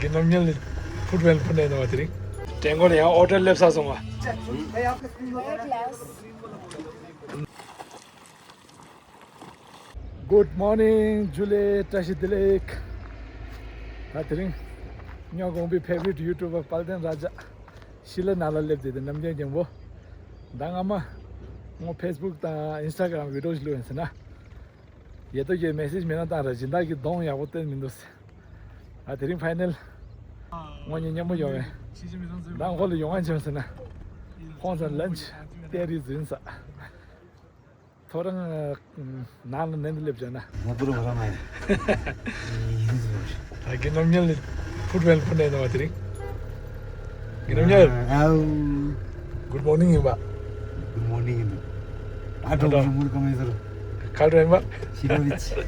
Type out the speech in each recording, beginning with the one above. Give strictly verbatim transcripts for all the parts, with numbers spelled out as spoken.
རྣམ་གཉེར་ལ་ཕུད་པའི་ཕུད་ནས་ནོ་བ་དེ་རིང་། དྲན་གོ་ལ་ཡང་ཨོ་ཊར་སླེབས་ས་སོང་བ། Good morning ཇུ་ལེ། བཀྲ་ཤིས་བདེ་ལེགས། ད་དེ་རིང་ཉོ་གོང་པའི་ཕེ་ཝ་རིཊ་ཡུ་ཊུ་བར་དཔལ་ལྡན་ར་ཇ་ཤི་ལ་ནང་ལ་སླེབས་ཏེ། དེ་རྣམ་རྒྱལ་རྒྱལ་པོ། ད་སྔ་མ་ངོ་ཕེ་སི་བུག་དང་ཨིན་སི་ཊ་གྷ་རམ་བི་ཌི་ཡོ་ཞིག་བླུགས་ཡིན་ཟེར་ན། ཡེ་ཏོ་གིས་མེ་སེ་ཇི་མེད་ན་བཏང་ར། སྦྱིན་བདག་གི་གདོང་ཡག་པོ་སྟོན་མི་འདུག་ཟེར། ད་དེ་རིང་ཕའི་ནལ་ངོ་གཉིས་མཉམ་པོ་ཡོང་བས། ད་ཁོ་ལ་ཡོང་ང་བྱོན་ཟེར་ན། ཁོང་ཚོ་ལན་ཆི་སྟེ་རི་འཛིན་ས། ཐོ་རངས་ནང་ལ་ནན་སླེབས་བྱས་ན། ང་པུ་ར་བ་ར་མ་ཡིན། ད་རྒན་རྣམ་གཉེར་ལ་ཕུད་པའི་ཕུད་ནས་ནོ་བ་དེ་རིང་། རྒན་རྣམ་གཉེར། ཨའུ། Good morning ཡིན་པ། Good morning ཡིན་འདུག་ཨ་ཀྲོ་ཨ་ཀྲོ། མུར་ག་མེ་ཟེར། ཁ་ཀྲོ་ཡིན་པ། ཤི་ར་བི་ཆི།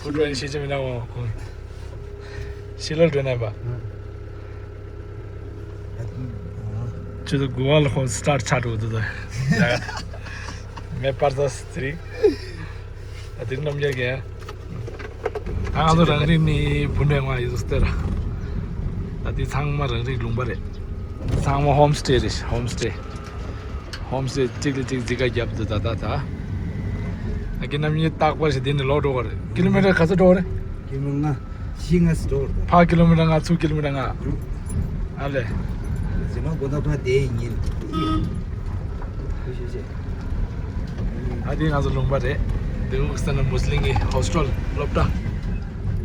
ཕུད་པའི་ཤེས་ཅི་མི་འདྲ་བ་ཁོང་། ཤི་ལ་འགྲོ་ན་པ། ཨ། ཅི་ད་གོ་བ་ལ་ཁོང་སི་ཊར་ཊི་ཆགས་འགྲོ་འདུག་ད། ངས་པར་ས་སི་ཏི་རིག་ད་དེ་རྣམ་རྒྱལ་གྱི། ད་ང་ཚོ་རང་རིགས་ནི་བུ་འདྲེ་ང་ཡི་ཟུག་སྟེར། ད་དེ་ཚང་མ་རང་རིགས་ལུང་པ་རེད། ཚང་མ་ཧོམ་སི་ཊེ་རེད། ཧོམ་སི་ཊེ། ཧོམ་སི་ཊེ་གཅིག་ལ་གཅིག་འཛིན་ག་རྒྱབ་འདུག་ད་ད་ད། ཨ་ཀི་རྣམ་གཉིས་རྟག་པར་ཞིག་དེ་ནས་ལོག་འགྲོ་བ་རེད། ཀི་ལོ་མི་ཊར་ག་ཚོད་འགྲོ་བ་རེད། ཀི་ལོ་ལྔ། བཞི་ལྔ་ཙམ་འགྲོ་བ་རེད། ཕར་ཀི་ལོ་མི་ཊར་ལྔ། ཚུར་ཀི་ལོ་མི་ཊར་ལྔ། དྲུག་ཨ་ལས། རྗེས་མ་དགོང་དག་ཕར་བསྡད་ཡིན་ཉིན། ཨ་དེ་ང་ཚོ་ལུང་པ་རེད། འདི་འུག་ས་ན་མུ་སི་ལིང་གི་ཧོ་སི་ཊེལ་སློབ་གྲྭ།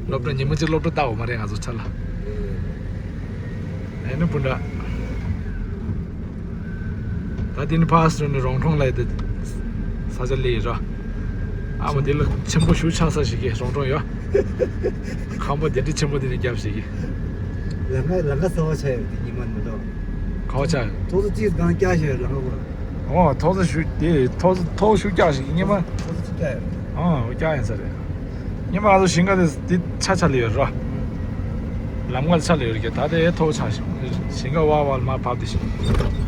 སློབ་གྲྭ་ཉིན་མོ་གཅིག་སློབ་གྲྭ་ལྟ་འོ་མ་རེད་ང་ཚོ་ཆ་ལ། ཨེ་ནི་སྤུན་ཟླ། ད་དེ་ནི་ཕར་སོང་ནས་རོང་གྲོང་ལ་ཡོད་དེ། ས་ཆ་ལས་ར། ཨ་མ་དེ་ལ་ཆེན་པོ་ཞུ་ཆགས་ས་ཞིག་གི་རོང་གྲོང་ཡོད། ཁང་པ་དེ་འདྲ་ཆེན་པོ་དེ་འདྲ་རྒྱབ་ཞིག་གི། ལམ་ཁ་ལམ་ཁ་གསར་པ་ཆགས་ཡོད་དེ་ཉི་མ་མི་འདུག་ག་བ་ཆགས་ཡོད། ཐོག་ས་གཅིག་སྒང་བཀྱག་ཞིག་ཡོད་ལམ་ཁ་སྐོར། ཨོ་ཐོག་ས་ཞུ་དེ་ཐོག་ས་ཐོག་ཞུ་བཀྱག་ཞིག་གི་ཉི་མ། ཐོག་ས་གཅིག་བཀྱག་ཡོད། ཨང་། འོ་རྒྱག་ཡིན་ས་རེད། ཉི་མ་ང་ཚོ་ཞིང་ཁ་དེ་འདི་ཆ་ཆ་ལ་ཡོད་རོ། ལམ་ཁ་ཆ་ལ་ཡོད་རེད་ཀྱི་ད་དེ་ཐོག་ཆགས་ཤིང་ཞིང་ཁ་བར་བར་མར་བབས་དེ་ཞིང་།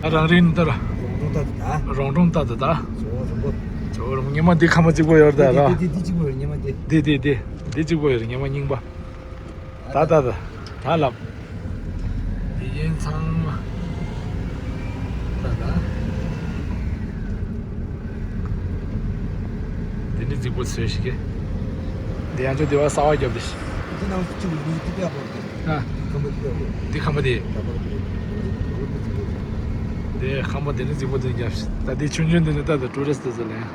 ད་རང་རིང་ནི་ད་ར། རོང་གྲོང་ལྟ་དུ་ད། རོང་གྲོང་ལྟ་དུ་ད། ཇོ་བོ་རིན་པོ། ཇོ་བོ་རིན་པོ་ཉི་མ་འདི་ཁ་མ་གཅིག་པོ་ཡོད་རེད་ད་ར། འདི་འདི་འདི་གཅིག་པོ་ཡོད་ཉི་མ་འདི། འདི་འདི་འདི་འདི་གཅིག་པོ་ཡོད་རེད་ཉི་མ་རྙིང་པ། ད་ད་ད་ད་ལབ། དེ་ཡན་ཚང་མ། ད་ད། དེ་འདྲ་རྫིག་པོ་བཟོས་ཤིག་གེ། དེ་ཡང་ཚོ་དེ་བ་གསར་བ་བརྒྱབ་དེ་ཤི། འདི་ནང་གཅིག་ལ་མི་འདི་པའི་ཨ་ཕོར་དེ། ཨ། ཁམས་པ་འདི་པའི་ཨ་ཕོར། འདི་ཁམས་པ་དེ། ད་ཕོར་དེ། ཕོར་དེ་རྫིག་པོ་རེད། དེ་ཁམས་པ་དེ་འདྲ་རྫིག་པོ་དེ་བརྒྱབ་ཤིག་ད་དེ་ཆུང་ཆུང་དེ་ནི་ད་ད་ཊུ་རི་སི་ཊི་དེ་ཚོ་ལ་ཡང་།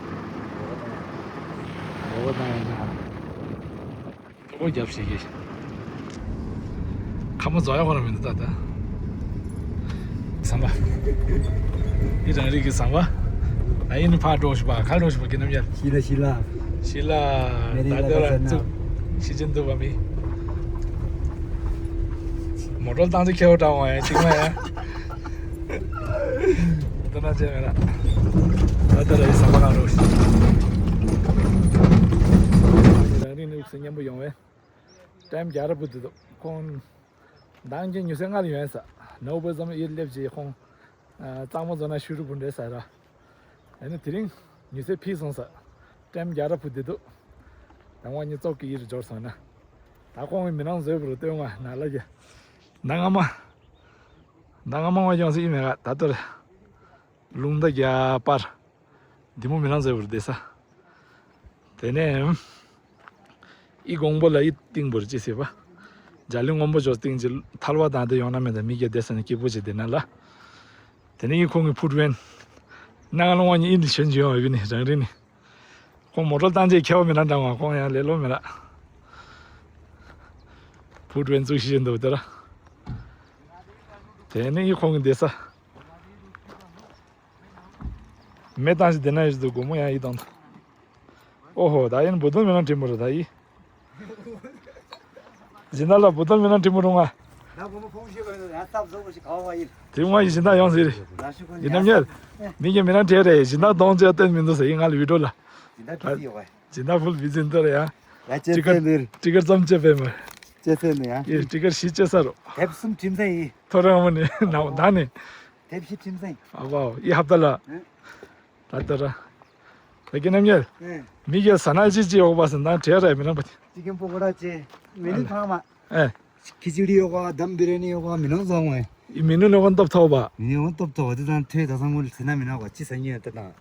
འོ་ད་ཡང་ན། ཐོག་རྒྱབ་ཞིག་གིས། ཁ་མོ་རྫོགས་ཡག་ཁོ་རང་མི་འདུག་ད་ལྟ། ཟམ་པ། འདི་རང་རིགས་ཀྱི་ཟམ་པ། ཨ་ཡིན་ནི་ཕར་འགྲོ་ཞིག་པ་གར་འགྲོ་ཞིག་པ་ཀྱི་རྣམ་རྒྱལ། ཤི་ལ་ཤི་ལ། ཤི་ལ། མེ་རི་ད་ལྟ་ལ་ར་ཟ་ན། ཙུག་ཤི་ཅིན་འདུག་པ་མི། མོ་ཊ་བཏང་ཚེ་ཁྱེའུ་འདྲ་བ་ཡང་གཅིག་མ་ཡང་། ད་ན་ཅེ་མེ་ར། ད་ད་ར་ཡི་ས་པ་གང་རོ་ཤི། རང་རིགས་ནི་འུག་སེ་མཉམ་པོ་ཡོང་བས། ཊེམ་རྒྱ་ར་བུ་དུ་དུ་ཁོང་། མདང་གི་ཉུ་ཚེ་ལྔ་ལ་ཡོང་ས། ནོ་བོ་ཙམ་ཡིད་སླེབས་རྗེས་ཁོང་། གཙང་མ་བཟོ་ན་ཤུ་རུ་བུ་འདྲེ་ས་ར། ཨ་ནི་དེ་རིང་ཉུ་ཚེ་ཕི་སོང་ས། ཊེམ་རྒྱ་ར་བུ་དུ་དུ། ད་ང་གཉིས་ཙོག་གི་ཡིད་རུ་འབྱོར་སོང་ན། ད་ཁོང་གི་མི་ནང་བཟོས་བུ་རུ་སྟོན་ང་ན་ལ་གི། ད་ང་མ། ད་ང་མང་བ་ཡོང་སྲིད་ཡིན་མེད་ག་ད་ལྟར། ལུང་ཟླ་རྒྱ་པར། འདི་མོ་མི་ནང་བཟོས་བུར་བསྡད་ས། དེ་ནས། ཨི་དགོང་པོ་ལ་ཨི་ཏིང་བུར་ཅི་ཟེར་བ། འཇའ་ལུས་སྔོན་པོ་ཇོ་སྟེང་ཅི་ཐལ་བ་དང་དེ་ཡོང་ན་མེད་ད་མི་སྐྱ་བསྡད་ས་ནི་སྐྱིད་པོ་ཅི་བསྡད་ན་ལ། དེ་ནས་ཨི་ཁོང་གི་ཕུད་བན། ནང་ལ་དབང་ཉི་ཨི་ནི་ཞོན་ཅི་ཡོང་བའི་ནི་རང་རིང་ནི། ཁོང་མོ་ཊ་བཏང་རྗེས་ཁྱེའུ་མི་རང་འདྲ་བ་ཁོང་ཡང་ལེ་ལོ་མི་ར། ཕུད་བན་བཙུགས་ཤི་བཞིན་འདུག་དེ་ར། དེ་ནས་ཨི་ཁོང་གི་བསྡད་ས། མེ་བཏང་ཞིག་དེ་ན་ཡོད་ཞིག་འདུག་སྒོར་མོ་ཡང་ཡིད་དང་། ཨོ་ཧོ་ད་ཡིན་བུ་དོན་མེད་ན་དྲིན་པོ་རེད་ད་ཡིན། སྦྱིན་བདག་ལ་བུ་དོན་མེད་ན་དྲིན་པོ་རུང་ང་། ད་སྒོར་མོ་ཕོག་ཤེས་པ་ཡིན་ན་ཡང་སྟབས་བཟོ་བ་ཞིག་ག་བ་ཡིན། དེ་ང་ཡི་སྦྱིན་བདག་ཡོང་ཟེར། ཡིན་ནམ་ཉལ། མི་གི་མི་ན་དྲན་རེད་སྦྱིན་བདག་གདོང་ཅོག་སྟོན་མི་འདུག་ཟེར་ཡིན་ང་ལ་བི་ཌིའོ་ལ། སྦྱིན་བདག་ཕུལ་བི་ཟིན་དོ་རེད་ཡ། ལ་ཅེ་ཚེ་ལིར། ཊི་ཀར་ཙམ་ཅེ་པེ་མ། ཅེ་ཚེ་ནི་ཡ། ཡེ་ཊི་ཀར་ཤི་ཅེ་ས་རོ། དེབ་གསུམ་ཁྲིམས་ས་ཡིན། ཐོ་རངས་མོ་ནི་ནའོ་ད་ནི། དེབ་བཞི་ཁྲིམས་ས་ཡིན། ཨ་བའོ་ཡི་ཧབ་ད་ལ། ད་ལྟ་ར། ད་གི་རྣམ་ཉལ། མི་གི་ས་ན་ཅི་ཅི་ཡོག་པ་སི་ན་བྲེ་ར་མི་རང་པ་ཏི། ཅི་གིན་པོ་གོ་ར་ཅེ། མི་ནི་ཐང་མ། ཨེ། ཁི་ཅི་ཌི་ཡོད་ག་དམ་བི་རི་ཡ་ནི་ཡོད་ག་མི་ནང་བཟོ་འོང་ཨེ། ཡི་མི་ནུ་ནོ་གོན་ཏོབ་ཐོབ་པ། མི་ནུ་ནོ་གོན་ཏོབ་ཐོབ་པ་དེ་དང་ཐོས་ད་སང་མོ་ལ་ཟེར་ན་མི་ནང་ག་ཅི་ཟ་ཉེ་ཡ་ད་དང་།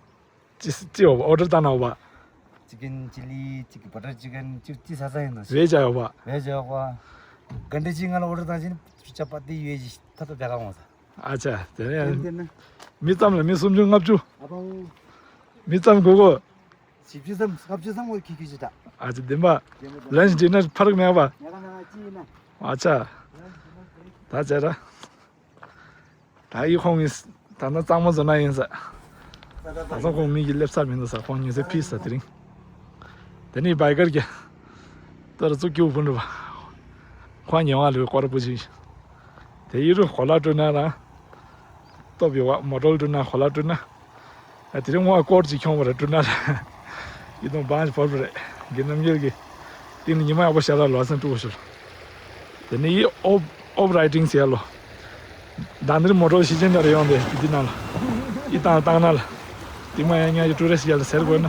ཅི་ཅི་ཡོད་པ་ཨོ་ཌར་བཏང་ན་ཡོད་པ། ཅི་ཀན་ཅི་ལི་ཅི་ཀི་བ་ཊར་ཅི་ཀན་ཅི་ཅི་ཟ་ཟ་ཡིན་ནོ། བེ་ཇ་ཡོད་པ། བེ་ཇ་ཡོད་ག་ག་འདྲ་ཅི་ང་ལ་ཨོ་ཌར་བཏང་ཅི་ནི་ཅ་པ་ཏི་ཡོད་ཅི་ཐ་ཐ་བེ་ག་འོང་ས། ཨ་ཅག་དེ་ནས་ཡང་མི་ཙམ་ལ་མི་སུམ་ཅུ་ལྔ་བཅུ། མི་ཙམ་དགོས་གོ། བཞི་བཅུ་ཙམ་ལྔ་བཅུ་ཙམ་འོ་ཁི་ཁི་ཅི་ད། ཨ་ཅག་བདེན་པ། ལན་ཅི་ན་ཕ་རག་མེད་པ། ཨ་ཅག་ད་ཅེ་ར། ད་ཡི་ཁོང་གིས་ད་ནི་གཙང་མ་བཟོ་ན་ཡིན་ས། ད་སང་ཁོང་མི་གི་སླེབས་ས་མི་འདུག་ས། ཁོང་ཉི་ཚེ་ཕིས་ས་དེ་རིང་། དེ་ནི་བའི་ཀར་གྱི་ཏོ་ར་ཙུག་ཀྱུ་ཕུན་རུ་བ། ཁོང་ཉེ་བ་ལུས་སྐོར་པོ་ཅིག་དེ་ཡི་རུ་གོ་ལ་སྤྲོད་ན་ར། སྟོབས་ཡོད་བ་མོ་ཊོལ་སྤྲོད་ན་གོ་ལ་སྤྲོད་ན། ཨ་དེ་རིང་ངོ་སྐོར་ཅིག་ཁྱོང་བ་ར་སྤྲོད་ན་ར། ཡི་དོན་བང་ཞིག་བོར་བ་རེད། དགེ་རྣམ་རྒྱལ་གྱི། དེ་ནི་ཉི་མ་ཡག་པོ་ཤར་ར་ལོ་སེང་དཀྲུག་ཤོར། དེ་ནི་ཡི་ཨོབ་ཨོབ་རའི་ཌིང་ཟེར་ལོ། ད་འདིར་མོ་ཊོར་ཤི་ཅན་འདྲ་ཡོང་དེ་འདི་ནང་ལ། ཡི་བཏང་བཏང་ན་ལ། དེ་མ་ཡང་ཉག་གི་ཊུ་རི་སི་ཡ་ལ་ཟེར་དགོས་ན།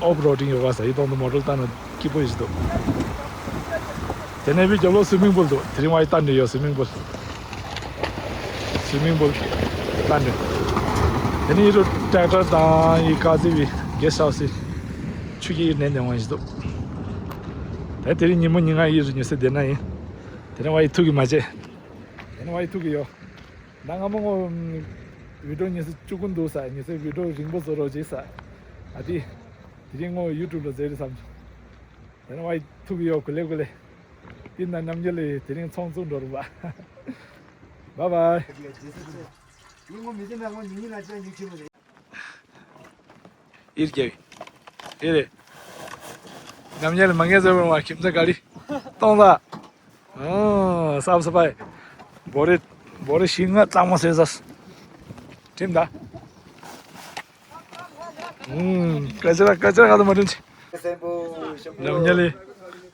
ཨོབ་རོ་ཌིང་ཡོད་བ་ས་ཡི་གཏོང་དུ་མོ་ཊོར་བཏང་ན་སྐྱིད་པོ་ཡི་ཞིག་འདུག་དེ་ནས་བི་རྒྱབ་ལོ་སུའི་མིང་པུལ་འདུག་དེ་རིང་བ་ཡི་བཏང་འདྲི་ཡོད་སུའི་མིང་པུལ། སུའི་མིང་པུལ་བཏང་འདྲི། དེ་ནི་ཡི་རུ་ཊེག་ཊར་དང་ཡི་ཀ་ཟི་བི་གེ་སི་ཧའུ་སི་ཆུ་སྐྱེས་ཡི་ནན་ནན་བ་ཡི་ཞིག་འདུག་དེ་དེ་རིང་ཉིན་མོ་ཉིན་ལྔ་ཡི་རུ་ཉི་ཟེར་བསྡད་ན་ཡིན། དེ་རིང་བ་ཡི་ཐུག་གི་མ་བྱེད། དེ་ནི་བ་ཡི་ཐུག་གི་ཡོད། ད་སྔ་མོ་ངོ་བི་ཌིའོ་ཉི་ཤུ་བཅུ་དགུ་འདུག་ས་ཉི་ཤུ་བི་ཌིའོ་རིང་པོ་བཟོ་རོགས་བྱེད་ས། ཨ་དེ་དེ་རིང་ངོ་ཡུ་ཊུབ་ལ་བཟོས་རེད་བསམ་བྱུང་། དེ་ནི་བ་ཡི་ཐུག་གི་ཡོད་གུ་ལེ་གུ་ལེ། དེ་ན་རྣམ་རྒྱལ་ལེ་དེ་རིང་ཚོང་བཙུགས་འགྲོ་རུ་བ། བཱའི་བཱའི། ཡིན་ངོ་མི་ཚེ་ན་ངོ་ཉིན་ཉིན་ལ་ཅང་ཡིན་ཁྱེད་མོ་རེད། ཨིར་རྒྱལ་བའི། ཨེ་རེད། ཉམས་ཉེས་ལ་མ་ངེས་ཟེར་བར་མ་ཁྱིམ་ཚ་ག་རི། གཏོང་ས། ཨོ་སབ་སི་པའི། བོ་རེ། བོ་རེ་ཞིག་ང་གཙང་མ་བཟོས་ས། ཁྲིམས་ད། ཨུམ། ཀ་ཅི་ར་ཀ་ཅི་ར་ག་ད་མ་དྲན་ཆེ། ཉམས་ཉེས་ལས།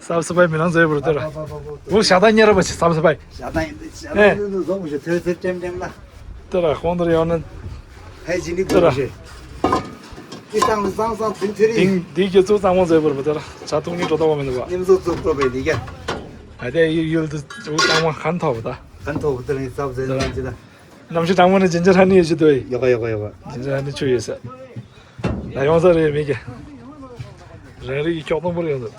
སབ་སི་པའི་མི་ལང་ཟེར་བར་དེ་ར། འོ་ཞག་ད་ཉེ་ར་བ་ཆེ་སབ་སི་པའི། ཞག་ད་ཡིན་དེ་ཞག་ད་ཡིན་དེ་བཟོ་མི་ཤེས་ཐོས་ཚེ་ཀྲེམ་ཀྲེམ་ལ། དེ་ར་ཁོང་དེར་ཡོང་ན། ཧའི་ཇི་ནི་དེ་ར། ཀུ་ཤེ། ཏི་སང་ལ་སང་སང་དུང་ཐེ་རི། དིང་དིང་གི་ཚུགས་གཙང་མ་བཟོས་པར་མི་དེ་ར་ཇ་འཐུང་ནི་འགྲོ་ལྟ་བ་མི་འདུག་བ། ནིམ་བཟོ་བཙུགས་པ་བས་འདི་ག་ཨ་དེ་ཡི་ཡུལ་དུ་ཚུགས་གཙང་མ་གན་ཐོབ་པ་ད། གན་ཐོབ་པ་དེ་རིང་སབ་ཟེར་ནི་ཅི་ད། གནམ་གཤིས་གྲང་མོ་ནི་ཇིན་ཇར་ཧ་ནི་ཡོད་ཅི་དོ་ཡི། ཡོག་ཡོག་ཡོག་ཇིན་ཇར་ཧ་ནི་ཆུ་ཡོད་ས། ད་ཡོང་ས་རེད་མི་གི། རང་རིགས་ཀྱི་ཁྱོག་སྟོང་པོར་ཡོང་འདུག་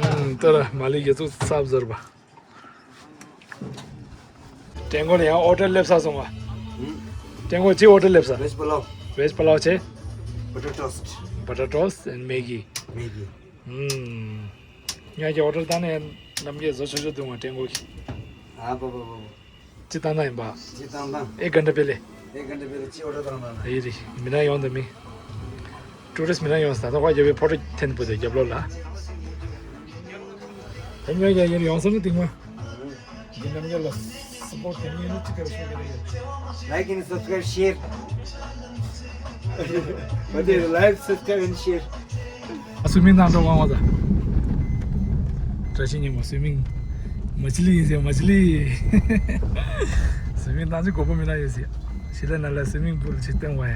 ཨུམ། ད་ར་མ་ལི་གི་ཚུགས་སབ་ཟེར་བ། ཀྲེང་གོ་ལ་ཡང་ཨོ་ཏྲ་སླེབས་ས་སོང་བ། ཀྲེང་གོ་ཅི་ཨོ་ཏྲ་སླེབས་ས། Veg pulao. Veg pulao ཆེ། Butter toast. Butter toast and Maggi. Maggi. ཨུམ། ང་གི་ཨོ་ཏྲ་ད་ནས་ནམ་གྱི་བཟོ་ཆོག་ཆོག་འདུག་ང་ཀྲེང་གོ་གི། ཨ་བ་བ་བ་བ། ཅི་བཏང་ན་ཡིན་པ། ཅི་བཏང་ན། ཨེ་ག་འདྲ་པེ་ལེ། ཨེ་ག་འདྲ་པེ་ལེ་ཅི་ཨོ་ཏྲ་བཏང་ན་ན། ཨེ་རི་མི་ན་ཡོང་དུ་མི། ཊུ་རི་སི་མི་ན་ཡོང་ས་ད་ཁ་རྒྱབ་པའི་ཕོ་ཊོ་འཐེན་པོ་དེ་རྒྱབ་ལོག་ལ། ད་ཉོ་རྒྱ་ཡིན་ཡོང་སོང་ནི་དེང་མ། འདི་རྣམ་རྒྱལ་ལ་སི་པོར་ཊི་དེ་ཉིད་ནི་ཅི་ལྟར་ཤོད་ཀྱི་རེད། Like and subscribe, share. What is like, subscribe and share. སུའི་མིང་དང་འགྲོ་དབང་བ་ད། བཀྲ་ཤིས་ཉི་མ་སུའི་མིང་། མ་ཆི་ལི་ཡིན་ཟེར་མ་ཆི་ལི། སུའི་མིང་དང་ཅི་གོ་པོ་མི་ན་ཡོད་ཟེར། ཤི་ལ་ན་ལ་སུའི་མིང་པུལ་ཅི་སྟོན་བ་ཡ།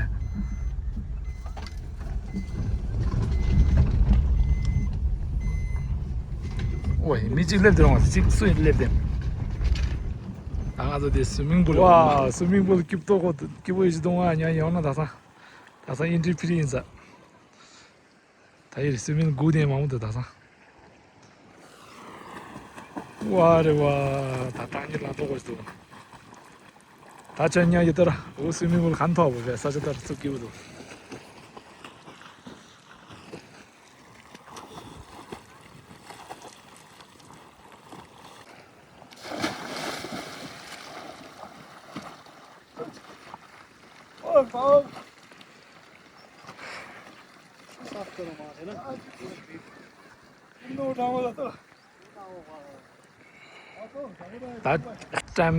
ཨོ་ཡ་མི་གཅིག་སླེབས་དེ་རང་བ་གཅིག་སུ་ཡིན་སླེབས་དེ། ད་ང་ཚོ་དེ་སུའི་མིང་པུལ། ཝ་སུའི་མིང་པུལ་སྐྱིད་པོ་གོ་སྐྱིད་པོ་ཡོད་ཅི་དུང་ང་ཉ་ཡོང་ན་ད་ས། ད་ས་ཨིན་ཊི་ཕི་རི་ཡིན་ས། ད་ཡིར་སུའི་མིང་སྒུག་དེ་མང་པོ་འདུག་ད་ས། ཝ་རེ་ཝ། ད་ཏང་གི་ལ་ཏོག་གོ་ཞིག་འདུག་ད་ཆ་ཉ་ཡི་ལྟར་འུ་སུའི་མིང་པུལ་གན་ཐོག་བུ་བས་ས་ཆ་ལྟར་ཚུགས་ཀྱི་འུ་འདུག་ད་ཊེམ་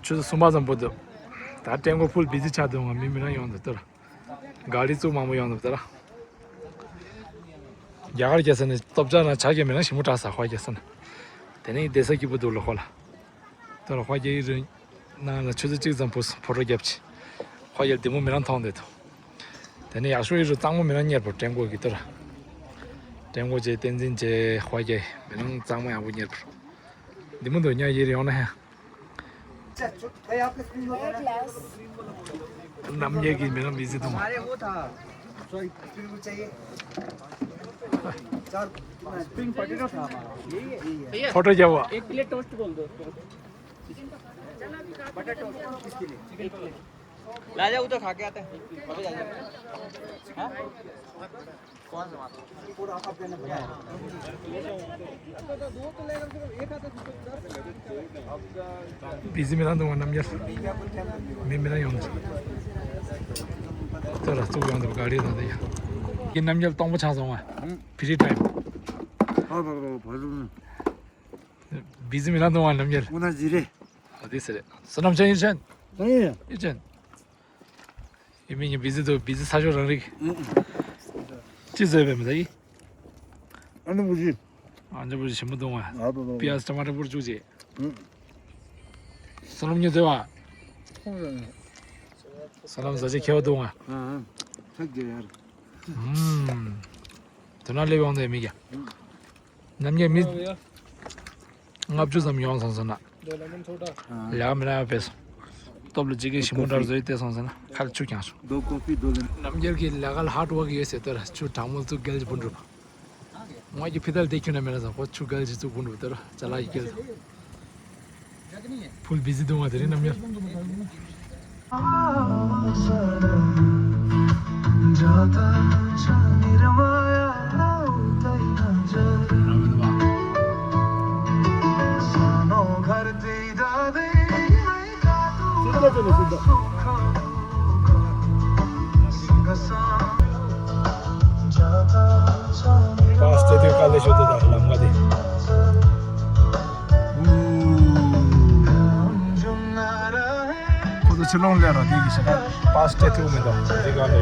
ཆུ་ཚོད་གསུམ་པ་ཙམ་པོ་འདུག་ད་ཀྲེང་གོ་ཕུལ་བི་ཛི་ཆགས་འདུག་ང་མི་མི་རང་ཡོང་འདུག་ལྟར། ག་རི་ཚུགས་མང་པོ་ཡོང་འདུག་ལྟར། རྒྱ་གར་རྒྱལ་ས་ནས་སྟོབས་ཆག་ན་ཆ་རྒྱ་མི་རང་ཞིམ་པོ་དྲག་ས་ཧོ་རྒྱལ་ས་ན། དེ་ནས་བསྡད་ས་སྐྱིད་པོ་འདུག་ལ་ཧོ་ལ། ལྟར་ཧོ་རྒྱལ་ཡི་རུ། ནང་ལ་ཆུ་ཚོད་གཅིག་ཙམ་བུ་ཕོ་བྲོ་བརྒྱབ་ཆི། ཁོ་ཡར་བདེ་མོ་མི་རང་མཐོང་བསྡད་དོ། དེ་ནས་ཡག་ཤོས་ཡི་རུ་གཙང་མོ་མི་རང་གཉེར་པོ་ཀྲེང་གོ་གི་ལྟར། ཀྲེང་གོ་ཅེ་བསྟན་འཛིན་ཅེ་ཧོ་ཀྱེ་མི་ནང་གཙང་མ་ཡག་པོ་གཉེར་པར། འདི་མོ་འདུག་ཉ་ཡིར་ཡོང་ན་ཧ། རྣམ་རྒྱལ་གྱིས་མི་ནང་བི་ཟི་འཐུང་བ། ཕོ་ཊོ་རྒྱབ་པ། एक plate toast बोल दो। Butter toast किसके लिए? ला जा, उधर खा के आते हैं। अभी ला जा। हाँ? བི་ཟི་མི་ནང་འདུག་བ། རྣམ་རྒྱལ། མི་མི་ནང་ཡོང་འདུག་ད་ར་བཙུགས་ཡོང་འདུག་ག་རེ་དང་དེ་ཡ། ཡིན། རྣམ་རྒྱལ་སྟོང་པ་ཆགས་སོང་བ། ཕི་རི་ཊའིམ། བི་ཟི་མི་ནང་འདུག་བ། རྣམ་རྒྱལ། ཨ་དེ་ཟེར་རེད། བསོད་ནམས་ཅན། ཡིན་ཅན། ཡིན་ཅན། ཡིན་མིན་ཡིན། བི་ཟི་འདུག་བི་ཟི་ས་ཕྱོགས་རང་རིག་ཅི་བཟོས་པའི་མི་ད་ཡིན། ཨ་ནི་བུ་ཅི། ཨ་ནི་བུ་ཅི་ཞིམ་པོ་འདུག་བ། པི་ཡ་ཟི་ཊ་མ་ཊར་པུར་བཅུག་ཅིག་བསོད་ནམས་ཉོ་བཟོས་བ། བསོད་ནམས་བཟའ་ཆས་ཁྱད་པར་འདུག་བ། ཐག་གི་ཡར། དོ་ན་སླེབས་ཡོང་དེ་མི་རྒྱ། རྣམ་རྒྱལ་མི་ལྔ་བཅུ་ཙམ་ཡོང་སོང་ཟེར་ན། ལས་ཀ་མི་ལ་ཡག་པས་སོང་། སྟོབས་ལ་ཇི་སྐད་ཞིམ་པོ་འདྲ་བཟོས་ཏེ་སོང་ཟེར་ན་ཁ་ལ་ཆུ་རྐྱང་སོང་། རྣམ་རྒྱལ་གྱི་ལས་ཀ་ལ་ཧར་ཌི་ཝོརྐ་ཡོད་ཟེར་ཏེ་ར་ཆུ་གྲང་མོ་བཙུགས་རྒྱལ་གྱི་བུ་འགྲུབ། ང་གི་ཕི་ཏལ་དེ་ཁྱོད་ན་མེད་ན་ཟེར་ཁོ་ཆུ་རྒྱལ་གྱི་བཙུགས་བུ་འགྲུབ་ཏེ་ར་ཅ་ལག་ཡི་རྒྱལ་དུ། ཕུལ་བི་ཟི་འདུག་བ་དེ་རིང་རྣམ་རྒྱལ། པཱ་སི་ཊེ་ཐུ་དཀའ་ལས་ཤོར་འདུག་ད་ལམ་ཁ་དེ། ཁོ་ཚོ་ཕྱི་ལོགས་སླེབས་ར་དེ་གི་ཞེ་དྲག་པཱ་སི་ཊེ་ཐུ་མི་འདུག་དེ་ག་ལ་ཡ།